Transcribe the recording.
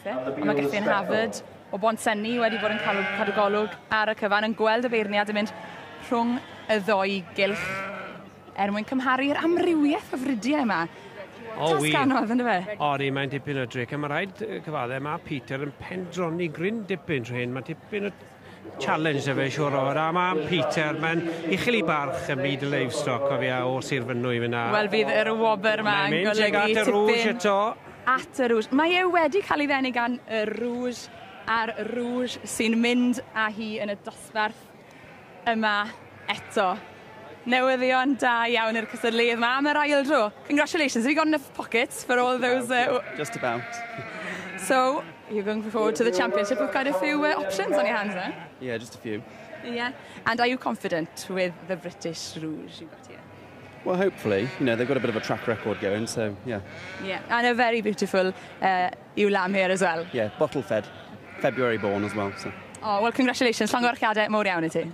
Ond mae Gethin Havard o Bontsenni wedi bod yn cael, cadw golwg ar y cyfan, yn gweld y beirniad yn mynd rhwng y ddoi gylch er mwyn cymharu'r amrywiaeth o fridiau yma. O, Tasg wir. anodd, ynddo fe? Odi, mae'n dipyn o dric, a mae rhaid cyfadde, mae Peter yn pendroni gryn dipyn trwy hyn, mae dipyn o challenge 'da fe, siŵr o fod, a mae Peter, mae'n uchel i barch ym myd y livestock, cofia, o Sir Fynwy fyna. Wel, fydd yr wobr yma Mae'n yn mynd tuag golygu at y Rouge tipyn eto. At y Rouge. Mae e wedi cael ei ddenu gan y Rouge a'r Rouge sy'n mynd â hi yn y dosbarth yma eto. Newyddion da iawn i'r cystadleuydd yma am yr ail dro. Congratulations, have you got enough pockets for all those? Just about. So, you're going forward to the championship with quite a few options on your hands then? Yeah, just a few. Yeah. And are you confident with the British Rouge you've got here? Well, hopefully. They've got a bit of a track record going, so yeah. Yeah, and a very beautiful ewe lamb here as well. Yeah, bottle fed. February born as well, so. Oh, well, congratulations. Llongyfarchiadau mawr iawn i ti.